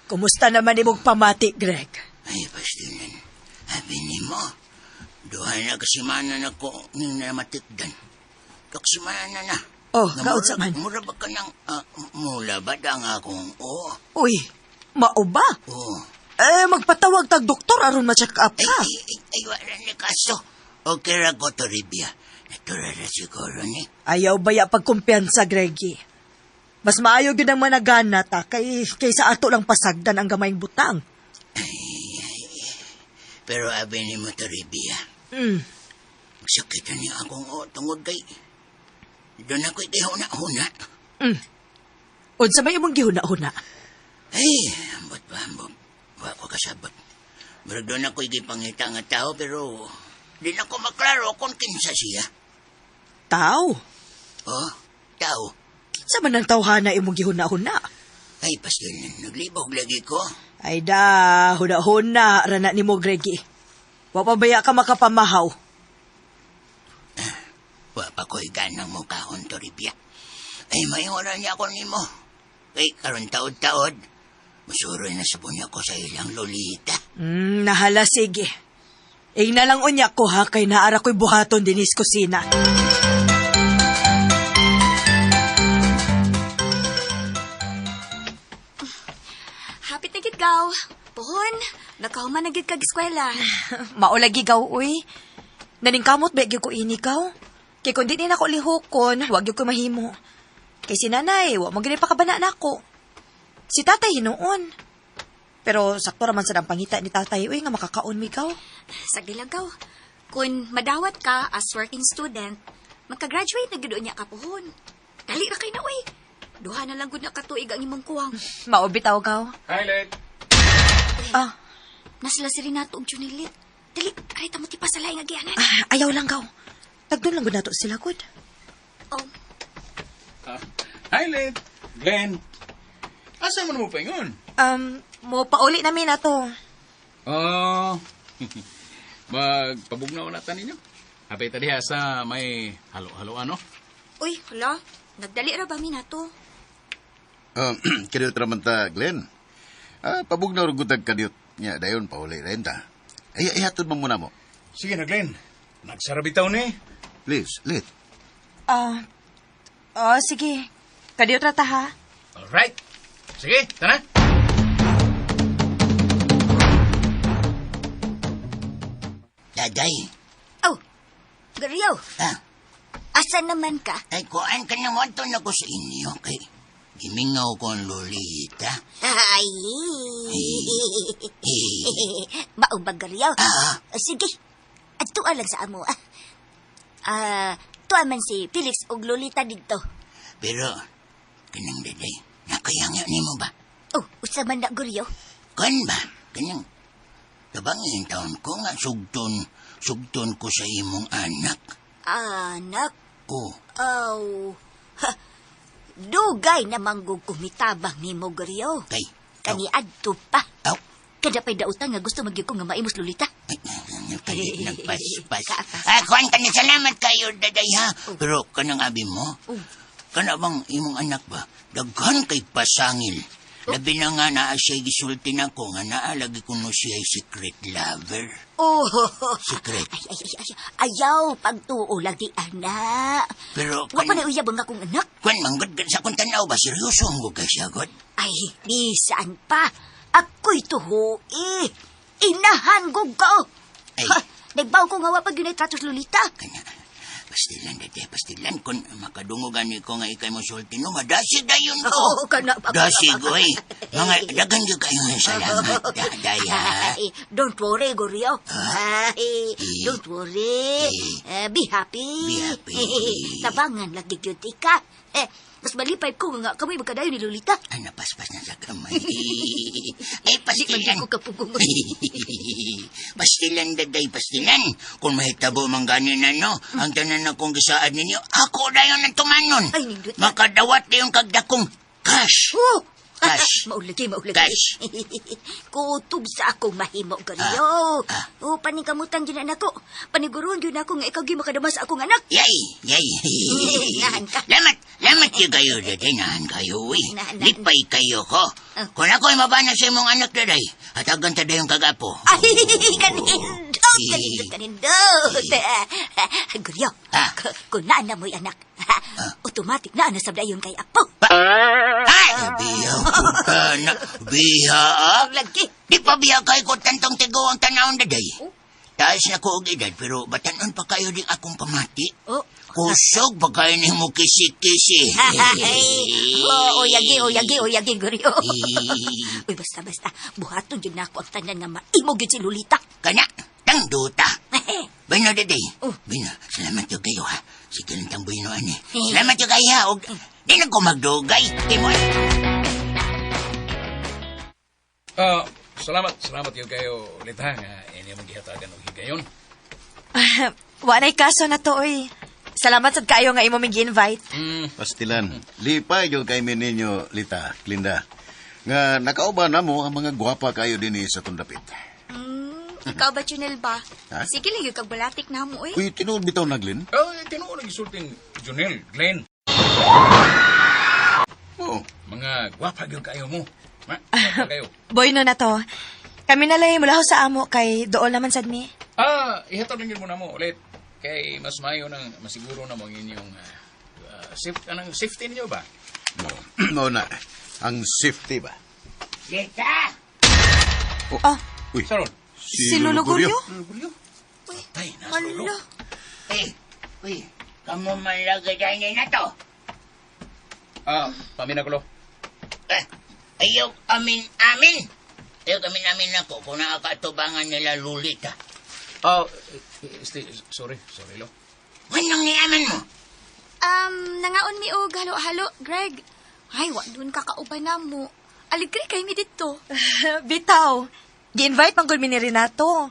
Kumusta naman imong pamati, Greg? Ay, pastilan. Sabi ni mo, duha na kasimana na ko ng namatikdan. Kaksimana na. Oh, Nga kaunsa man? Mura ba ka ng, mula ba ang akong, oo, Uy, mao ba? oo. Eh, magpatawag tag doktor aron ma-check up Ay, ka. ay, ay, ay, wala ni kaso. Okay ra ko, Toribia. Natural na siguro ni. Ayaw baya pagkumpiyansa, Greggy. Mas maayo gyud ang managana ta kay kaysa ato lang pasagdan ang gamayng butang. Pero abi ni mo, Toribia. Sakit na niya akong o, tungod kay... Doon ako'y gihuna-huna. Unsa may imong gihuna-huna? Ay, ambot ba, ambot. Wa ko kasabot. Murag doon ako'y gipangita nga tao, pero di na ko maklaro kung kinsa siya. Tao. Oh, tao. Sa man ang tawhana imong gihuna-huna? Ay, pastor, naglibog lagi ko. Ay da, huna-huna rana nimo Greggy. Wa pa baya ka makapamahaw. pa ko'y ganang mukahon, Toribia. Ay, maingonan niya ako nimo. Kay karon taod-taod, masuroy na sa punya ko sa ilang lolita. Nahala, sige. Ing na lang unya ko ha, kay naara ko'y buhaton dinis kusina. Hapit na gid gaw. Pohon, nakahuman na gid kag eskwela. Maulagi gaw, uy. Naningkamot ba gyud ko ini gaw? Kay kung di ni nako lihokon, wag gyud ko mahimo. Kay si nanay, wa mo gini pakabana nako. Si tatay hinuon. Pero sakto raman sad ang pangita ni tatay, uy, nga makakaon mi gaw. Sagdi lang gaw. Kung madawat ka as working student, magka-graduate na gid unya ka pohon. Dali ra kay na uy. Duha na lang gud na katuig ang imong kuwang. Mao bitaw gaw. Hi, Let. Ah, Nasila si Renato ug Junilit. Dali, aray ta mo ti pa sa laing agianan. ah, ayaw lang gaw. Tagdon lang gud nato sila gud. Oh, Hi, Let. Glenn. Asa man mo paingon? Mo pauli namin ato. Oh. Magpabugnaw na ta ninyo. Hapit ta diha sa may halo-halo ano? Uy, hala. Nagdali ra ba mi nato? Kadiyot raman ta, Glenn. Ah, pabugnaw ra gud tag kadiyot. Nya, dayon, pauli rin ta. Ay, ihatod mo muna mo. Sige na, Glenn. Nagsarabitaw ni. Please, Lit. Ah, oh, sige. Kadiyot ra ta ha. Alright. Sige, tara. Daday, Oh, Garyo, ah, asa naman ka? ay kuan ka na mo na ko sa inyo kay gimingaw ko ang lolita. Ay. Mao ba, Garyo? Ah. Sige. Adto lang sa amo. Ah, ah tuwa man si Felix ug Lolita didto. Pero, kanang daday, nakayangyo nimo ba? Oh, usa man na, Guryo. Kan ba? Kanang, tabangin taon ko nga sugton, sugton ko sa imong anak. Anak, Oh, aw. Ha, dugay na manggug kumitabang nimo, Guryo. kay, Kani adto pa. aw, Kada pa'y dautan nga gusto magyud ko nga maimos Lolita. ay, nagpalit, nagpaspas. Ah, kuan ka na, salamat kayo, daday, ha? Pero, kanang abi mo, kana bang imong anak ba, daghan kay pasangil. Labi na nga naa siya'y gisulti nako nga naa lagi kuno siya'y secret lover. Oh. Secret. Ay, ay, ay, ay, ayaw pagtuo lagi, anak. Pero, Wa pa na uyab ang akong anak. Kwan, manggod sa akong tanaw ba? Seryoso ang gugay siya, God? Ay, bisan pa. Ako'y tuhui. Inahan gug ko. Ay. Ha, nagbaw ko nga wa pa gyud tratos Lolita. Kanya, pastilan, dede, pastilan. Kung makadungog gani ko nga ikay mo sulti, no, madasig dayon ko. Oo, kana ba? Dasig, oy. Mga, daghan gyud kayo ng salamat, daday, ha? Ay, don't worry, Goryo. Ay, don't worry. Eh. Eh, be happy. Be happy. Tabangan lagi gyud ka. Eh, mas malipay ko nga kami magkadayon ni Lolita. Ay, napaspas na sa kamay. Ay, Di man pastilan. ko kapugungon. Pastilan, daday, pastilan. Kung mahitabo man gani na, no, ang tanan na kong gisaad ninyo, ako dayon ang tumanon. Ay, nindot. Makadawat na yung kagdakong cash. Oh! Cash. Maulagi, maulagi. Cash. Kutob sa akong mahimo, Goryo. Ah, Oh, paningkamutan gyud na nako. Paniguruan gyud nako nga ikaw gyud makadama sa akong anak. Yay! Yay! Nahan ka. Lamat! Lamat yun kayo, daday. Nahan kayo, uy. Nahan, nahan. Lipay kayo ko. Ah. Kung ako'y mabana sa imong anak, daday, hatagan ta dayong kagapo. Ay, kanindot, kanindot, kanindot. Guryo, Ah. kung naa na mo'y anak, automatic na na sabdayon kay apo. Ay! Biha, puta na. Biha, ah. Lagi. Di pa biya kay ko tantong tigo ang tanawon, daday. Taas na ko og edad, pero batanon pa kayo din akong pamati. Oh. Kusog pa kayo ni mo kisi-kisi. Ay, oh, oyagi, oyagi, oyagi, Guryo. Uy, basta, basta. Buhaton yun na ako ang tanan nga maimog yun si Lolita. Kana, tangduta. Bueno, daday. Oh. Bueno, salamat yo kayo, ha. Sige lang tang bueno, ani. Salamat yo kayo, ha. Og, di na ko magdugay. Kay mo, Ah, salamat, salamat yun kayo ulit ha. Nga ini mong gihatagan og higayon. Wa na'y kaso na to, oy. Salamat sad kaayo nga imo ming gi-invite. Pastilan, lipay gyud kay ninyo, Lita, Glinda. Nga nakauban na mo ang mga gwapa kayo dinhi sa tundapit. Ikaw ba, Junel ba? Ha? Sige lang yung kagbalatik na mo, eh. Uy, tinuod bitaw na, Glenn? Oh, tinuod ang gisulting Junel, Glenn. Oo. Mga gwapa gyud kayo mo. Ma, gwapa kayo. Boy, no na to. Kami na lang mula ho sa amo kay dool naman sad mi. Ah, ihatod lang yun muna mo ulit. Kay mas mayo nang masiguro na mo ang inyong anong safety ninyo ba? No. No na. Ang safety ba? Lita! Oh. Ah. Uy. Saron. Si Lolo Guryo? Patay na si Lolo. Hala. Eh, uy, kamu man lagi dahil na to. Ah, pamina ko lo. Eh, ayaw amin-amin. Ayaw amin-amin ako kung nakakatubangan nila Lolita. Ah, sorry, sorry lo. Anong niaman mo? Nangaon mi og halo-halo, Greg. Ay, wa dun kakauban na mo. Aligre kay mi dito. Bitaw. Gi-invite man gud mi ni Renato.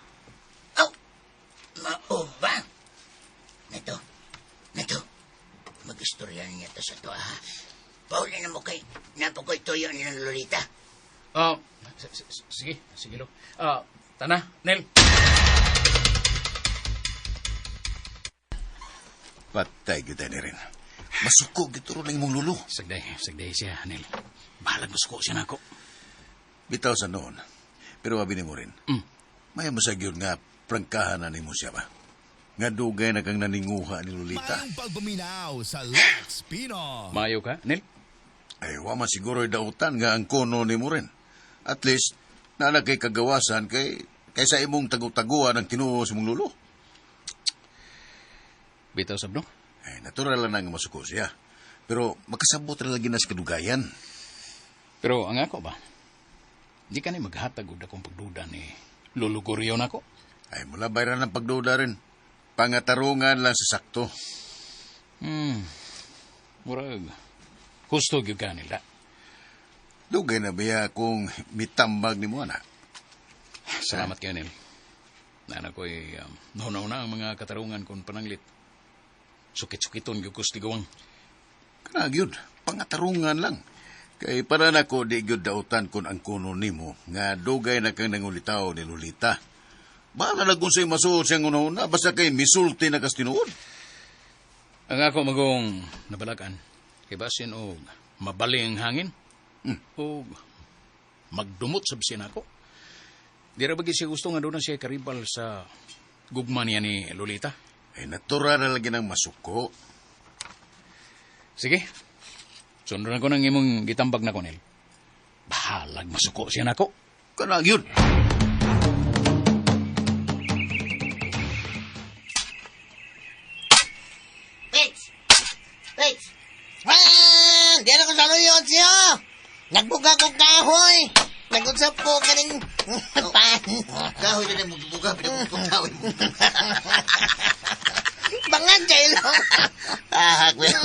Oh, mauba. Nato, nato. Mag-istorya niya to sa to, ha? Pauli na mo kay, napakoy tuyo ni Lolita. Ah, sige, sige lo. Ah, tana, Nel. Patay gyud ni rin. Masuko gituro ng imong lulo. Sagday, sagday siya, Nel. Bahalag masuko siya nako. Bitaw sa noon. Pero abi nimo rin. May masag yun nga prangkahan na nimo siya ba? Nga dugay na kang naninguha ni Lolita. Maayong pagpaminaw sa Lex Pino. Maayo ka, Nel? Ay, wa man siguro dautan nga ang kono nimo rin. At least, naana kay kagawasan kay kaysa imong tagu-taguan ang tinuo sa imong lulo. Bitaw sabno. Ay, natural lang nga masuko siya. Pero makasabot ra lagi na sa kadugayan. Pero ang ako ba? Di ka ni maghatag og akong pagduda ni Lolo Goryo nako. Ay, mula bayran ng pagduda rin. Pangatarungan lang sa sakto. Murag husto gyud ka nila. Dugay na biya kung mitambag ni mo, anak. Salamat kayo, Nel. Nana ko'y nauna na ang mga katarungan kung pananglit. Sukit-sukiton gyud ko sa tigawang. Kana gyud, pangatarungan lang. Kay para nako di gyud dautan kun ang kuno nimo nga dugay na kang nangulitaw ni Lolita. Bahala na kung sa'yo masuot siyang una-una, basta kay misulti na kas tinuod. Ang ako magong nabalakan, kay basin og mabaling ang hangin, o magdumot sa bisin ako. Di ra ba gyud siya gusto nga doon na siya karibal sa gugma niya ni Lolita? Ay, natural na lagi ng masuko. Sige. Sundon ako ng imong gitambag na ko, Nel. Bahalag masuko siya nako. Kana gyud. Wait! Wait! Ah, di na ko sa luyon siya. Nagbuga ko kahoy. Nag-usap ko kaning pan. Kahoy na mo buga, pinagbuga kahoy mo. Bangan kayo lang. Ah, kuya.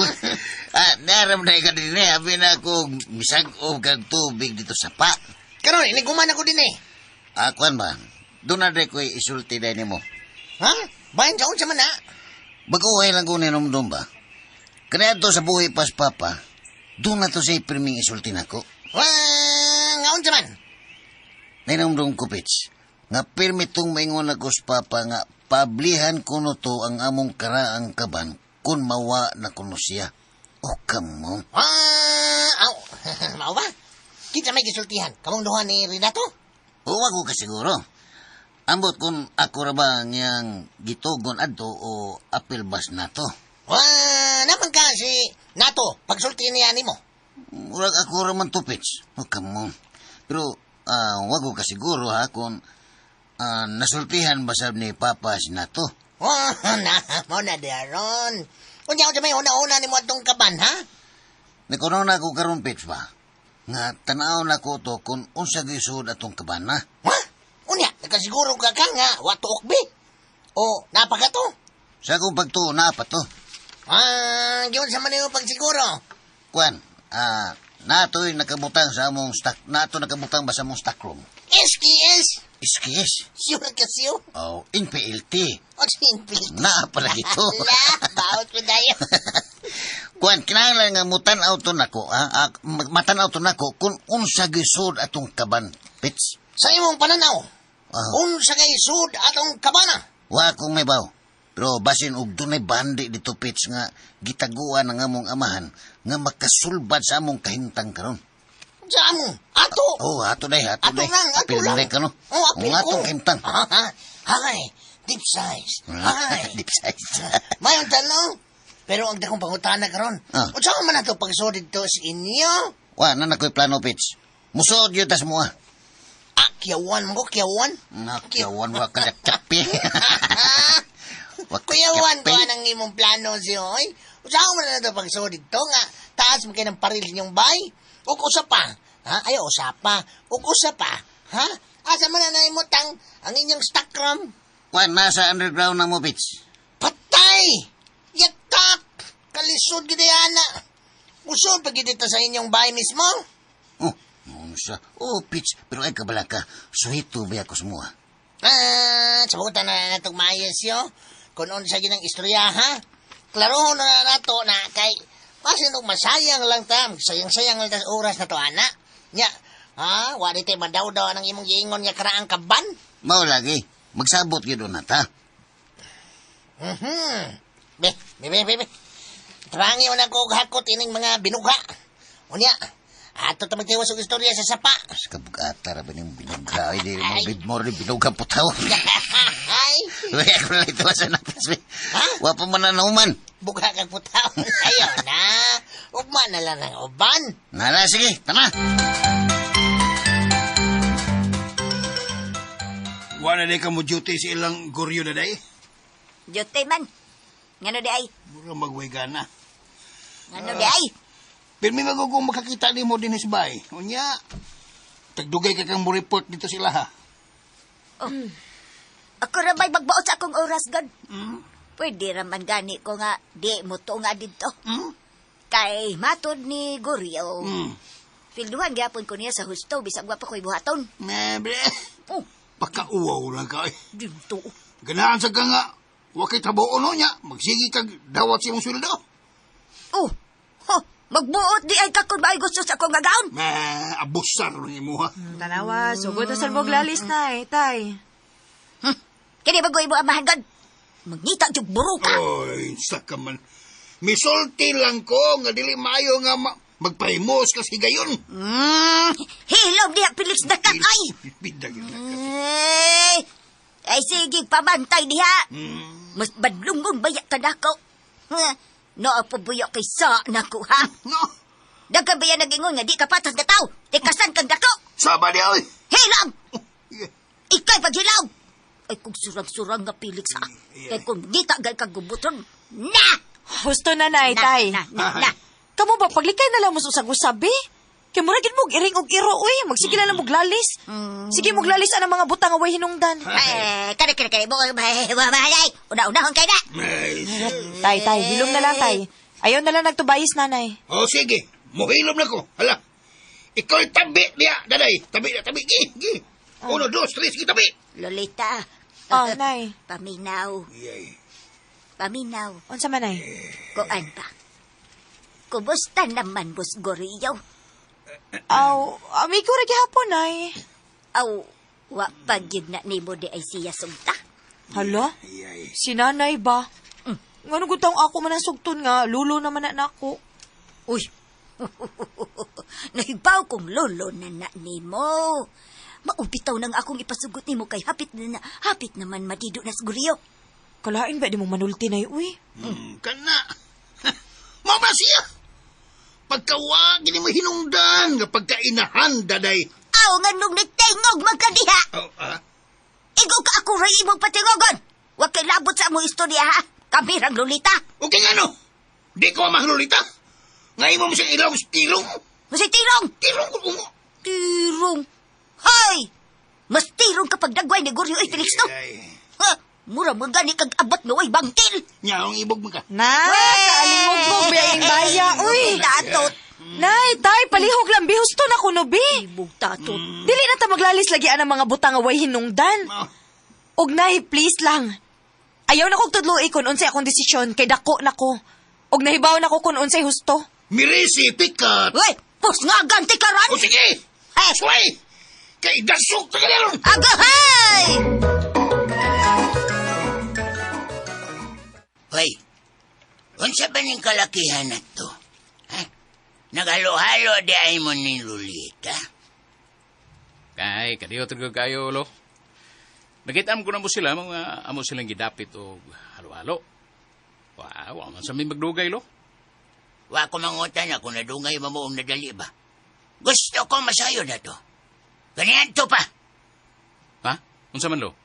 Ah, naram na ka din eh. Abi na ako misag o kag tubig dito sa pa. Karon, iniguman ako din eh. Ah, kuan ba? Doon na rin ko'y isulti dahil nimo. Ha? Bayan sa unsa man na? Baguhay lang ko ninomdom ba? Kaya to sa buhay pas papa, doon na to siya pirming isulti nako. Wah, nga unsa man? Ninomdom ko, Pits, nga pirmi tong maingon ako sa papa nga pablihan ko no to ang among karaang kaban kung mawa na kuno siya. Oh, come on. Ah, aw. Mao ba? Kinsa may gisultihan? Kamong duha ni Renato? Huwag ko kasiguro. Ambot kung ako ra ba ngiyang gitugon adto o apil bas na to. Wah, naman ka si Nato, pagsulti niya nimo. Murag ako ra man to, Pits. Oh, come on. Pero wag ko kasiguro ha kung nasultihan ba sab ni Papa si Nato. Wah, na, mo na daron. Unya unsa may una-una nimo atong kaban, ha? Nikuno na ako karon, Pits ba? Nga tanaw na ko to kung unsa gisud atong kaban na. Wah, unya, nakasiguro ka ka nga wa tuok bi. O napa ka to? Sa akong pagtuo na pa to. Ah, giun sa man nimo pagsiguro. Kuan, nato'y nakabutang sa among stock, nato nakabutang ba sa among stock room? SKS. SKS. Sure ka siyo. Oh, NPLT. O simple. Na pala dito. La, baot ko tayo. Kuan, kinahanglan nga mutan-aw to nako, ha? Matan-aw to nako kung unsa gisud atong kaban, Pits. Sa imong pananaw, Ah. Unsa kay sud atong kabana? Wa akong may baw. Pero basin og dunay bandi dito Pits nga gitaguan ang among amahan nga makasulbad sa among kahimtang karon. Unsa amo? Ato. Oh, ato day, ato Ato day. lang, ato Apil lang. mo rin ka, no? Oh, apil Ang atong ko. kahimtang. Hi, deep size. Hi. Deep size. Mayon tanong. Pero ang dakong pangutana karon. Ah. Unsa man ato pagsud dito sa inyo? Wa na nakoy plano, Pits. Musod yun tas mo ah. Ah, kiyawan mo ko, kiyawan. Nakyawan wa ka kapi. Wa ka Kuyawan ko kapi. anang imong plano siyo, oy. Unsa man na ato pagsud dito nga taas mo kay ng paril inyong bay? Ug usa pa. Ha? Ayo usa pa. Ug usa pa. Ha? Asa man na naimutang ang inyong stock room? Wa nasa underground na mo, Pits. Patay! Yatak! Kalisod gid ana. Usod pa gid dito sa inyong bahay mismo. Oh, unsa? Oh, Pits, pero ay kabala ka. Suhito ba ako sa mua? Ah, sabutan na natong maayos yo. Kung unsa gid ang istorya ha. Klarohon na nato na kay basin og masayang lang ta, sayang-sayang lang ta sa oras na to ana. Nya, ha, wa di tay madawdaw ang imong giingon nga karaang kaban. Mao lagi. Magsabot gyud na ta. Mhm. Be, be, be, be, be. Tabangi na ko og hakot ining mga binugha. Unya, ato ta magtiwas og istorya sa sapa. Sa kabugata ra ba niyong binugha? Ay, di mo bidmore ni binugha putaw. Ay, Uy, ako na ito sa natas. Ha? Wa pa man na nauman. bugha kag putaw. Ayaw na. Ugma na lang ang uban. Nala, sige, tama. Wala na ka mo duty sa ilang guryo na day. Jote man. Ngano di ay? Mura magway gana. Ngano di ay? Pero may magugong makakita ni mo din sa bay. Unya, tagdugay ka kang mo report dito sila ha. Ako ra may magbaot sa akong oras gud. Pwede ra man gani ko nga di mo to nga didto. Kay matod ni Goryo. Pilduhan gyapon ko niya sa husto bisag wa pa ko'y buhaton. Mebre, Oh, pakauwaw lang ka eh. dito. Ganahan sa ka nga, wa kay trabaho no niya, magsigi kag dawat sa imong sweldo. Oh, ho, magbuot di ay kakon ba ay gusto sa akong gagaon? Ma, abusar lang imo ha. Tanawa, sugod na sa lalis na eh, tay. Kini bagoy mo amahan gud. Mangita jud buro ka. Oy, sa ka man. Misulti lang ko nga dili maayo nga magpahimos kasi gayon. Hilom diha Felix Dakan ay. Bidag yun na. Ay, ay sige pamantay diha. Mas badlungon baya ka nako. Ha? Naa pa buya kay sa nako ha. No, Daghan baya nagingon nga di ka patas na tao. Tikasan kang dako. saba di oy. Hilom! Yeah. Ikay paghilaw! Ay kung surang-surang nga Felix ha. Kay kung ngita gay kag gubuton. Na! Husto na nay, Na, tay. na, na, na. Kamo ba, paglikay na lang mo sa usag-usab eh. Kay mura gid mo iring og iro uy, magsige na lang moglalis. Sige moglalis ang mga butang nga way hinungdan. Eh, kare kare kare mo mahalay. Una-unahon kay na. Ay, Tay, tay, hilom na lang tay. Ayaw na lang nagtubayis nanay. Oh, sige. Muhilom na ko. Hala. Ikaw tabi niya, daday. Tabi na, tabi. Gi, gi. Uno, dos, tres, gi, tabi. Lolita. Oh, nay. Paminaw, Yay. paminaw. Unsa man nay? Kuan ba? Kumusta naman, Boss Gorillo? Aw, amigo ra gihapon nay. Aw, wa pa gyud na nimo di ay siya sugta. Hala? Yay. Si nanay ba? Ngano gud taong ako man ang sugton nga, lulo naman na nako. Uy, nahibaw kong lolo na na nimo. Maupitaw nang akong ipasugot nimo kay hapit na, hapit naman madido na siguriyo. Kalain ba di mo manulti nay uy? Kana. Mama siya. Pagkawag, hindi mo hinungdan. Nga pagkainahan, daday. Aw, nga nung nagtingog magkadiha. Oh, ah? Igo ka ako ray imong patingogon. Wa kay labot sa among istorya ha. Kami rang lolita. Okay nga no. Di ko mahlulita. Ngayon mo siyang ilaw sa tirong. Masay tirong. Tirong ko ungo. Tirong. Hay! Mas tirong kapag dagway ni Goryo ay Felix no. Ay, Ha? Mura mo gani kag abot nga way bangkil. Nya, ang ibog mo ka. Na, kaalimog biyang baya uy. Tatot. Nay, tay, palihog lang bi husto na kuno bi. Ibog tatot. Dili na ta maglalis lagi ang mga butang nga way hinungdan. Oh. Og nay, please lang. Ayaw na kog tudloi kon unsay akong desisyon kay dako na ko. Og nahibaw na ko kon unsay husto. Mirisi, pikat. Uy, pus nga ganti karon. O sige! Eh. Suway! Kay dasok ka karon. Agahay! Hoy, unsa ba ning kalakihan na to? Ha? Naghalo-halo di ay mo ni Lolita? Kay, kadiyo talaga kayo, lo. Nakita ko na mo sila, mga amo silang gidapit o halo-halo. Wow, wa man sa may magdugay, lo. Wa ko mangutan ako nadungay ba mo ang nadali ba? Gusto ko masayo na to. Ganiyan to pa. Ha? Unsa man, lo?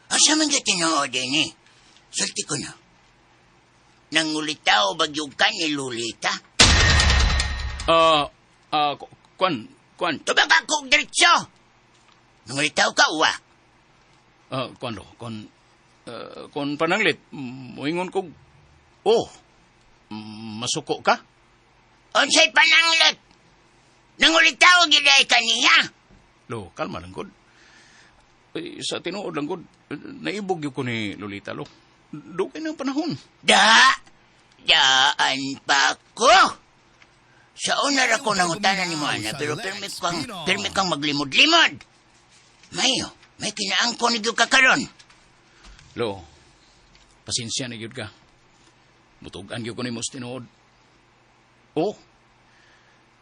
Asa man ka tinuod ini? Sulti ko na. Nangulitaw bagyog ka ni Lolita? Kuan, kuan. Tubag ako og diretso. Nangulitaw ka, uwa. Kuan, lo, kuan, kuan pananglit, moingon kog, oh, masuko ka? Unsay pananglit? Nangulitaw gyud ay kaniya. Lo, kalma lang gud. Ay, sa tinuod lang gud, naibog gyud ko ni Lolita, lo. Dugay ng panahon. Daan pa ko. Sa una ra ko nangutana ni mo, ana, pero pirmi kang maglimod-limod. Mayo, may kinaangko ni gyud ka karon. Lo, pasensya na gyud ka. Mutugan gyud ko nimo sa tinuod. Oh,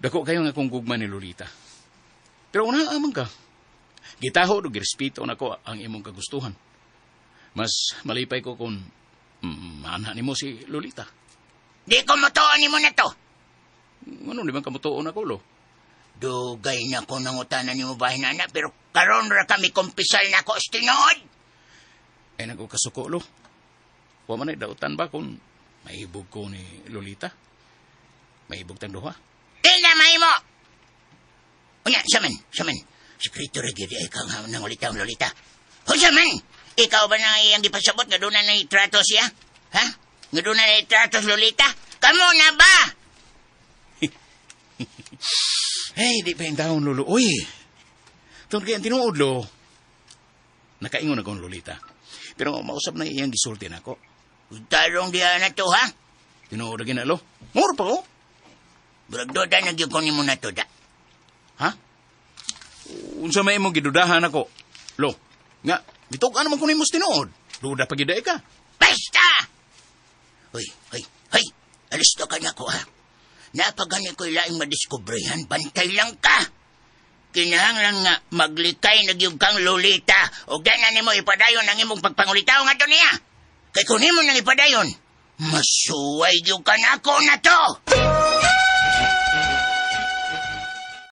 dako kayo nga akong gugma ni Lolita. Pero una amang ka. Gitaho do girespeto nako ang imong kagustuhan. Mas malipay ko kung maana nimo si Lolita. Di ko motuon nimo na to. Ano di man ka motuon ako, lo? Dugay na ko nangutana nimo bahin ana, pero karon ra kami kumpisal na ko sa tinuod. Ay nako kasuko, lo. Wa man ay dautan ba kung mahibog ko ni Lolita? Mahibog tang duha? Di na mahimo. Unya, saman, saman. Sekreto ra gyud ay kang nangulitaw Lolita. Hoy, saman! Ikaw ba na iyang gipasabot nga doon na trato siya? Ha? Nga doon na trato si Lolita? Kamo na ba? Hey, di pa yung taon, Lolo. Uy! Tungkol kay ang tinuod, lo. Nakaingon akong Lolita. Pero mausap na iyang gisulti na ako. Tarong diha na to, ha? Tinuod na ginalo. Muro pa ko. Burag duda na gyud ko nimo na to, da. Ha? Unsa may imong gidudahan ako? Lo, nga, bitog-an naman ko nimo sa tinuod. Duda pa gid ka. Basta! Hoy, hoy, hoy! Alis to ka na ko, ha? Napagani ko'y laing madiskubrehan, bantay lang ka! Kinahanglan nga maglikay na gyud kang Lolita o gana nimo ipadayon ang imong pagpangulitaw nga to niya. Kay kung nimo nang ipadayon, masuway gyud ka nako na to!